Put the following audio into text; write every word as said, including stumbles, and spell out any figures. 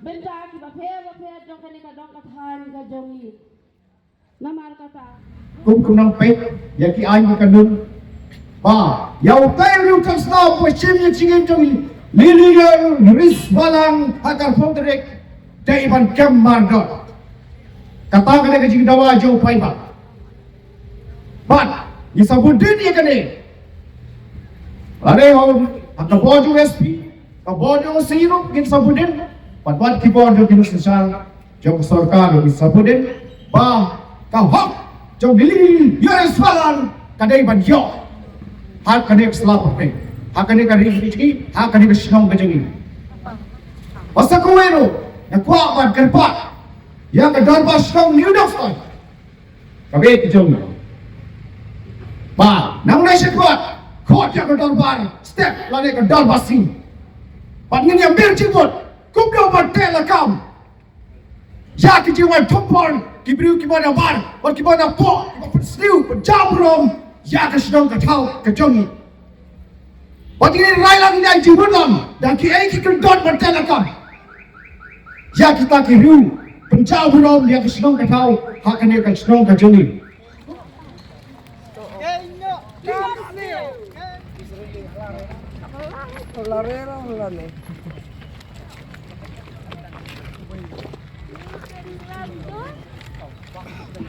Bynta kiba pher bapher jong kane ka dong ka thaiñ ka jong ngi. Namar kata, kum kum nang peit ïa ki aiñ ki kanun ba ïa utai u riew tang sdang ba shim ïa jingim jong ngi. Lili ïa u Ris Balang ha ka arphew tarik dei ban kem mardor. Kata ka dei ka jingdawa jong u paidbah. Bad ngi sa bud dien ïa kane. Lane ha ka bor jong u S P, ka bor jong u C E ruh ngin sa bud dien. Bad wat ki bor jong ki nongshong shnong jong ka sorkar ruh ngin sa bud dien ba ka hok jong Lili ïa u Ris Balang ka dei ban ïoh ha kane ka sla pyrthei, ha kane ka ri ka jong ngi, ha kane ka shnong ka jong ngi. Bad sa kawei ruh nga kwah ban kyrpad ïa ka dorbar shnong New Dongsdoi. Ka beit jong ngi. Ba nang nai sha khot, khot ïa ka dorbar step lane ka dorbar shnong. Bad ngin ïa mir jingmut kumno ban teh lakam ïa ki jingwan thompon ki briew kiba na bar bad kiba na pok, kiba pynsniew pynjaw burom ïa ka shnong ka thaw ka jong ngi. Wat ngi rai lang ïa jingmut lang da kiei ki kyndon ban teh lakam ïa kita ki riew pynjaw burom ïa ka shnong ka thaw ha kane ka shnong ka jong ngi.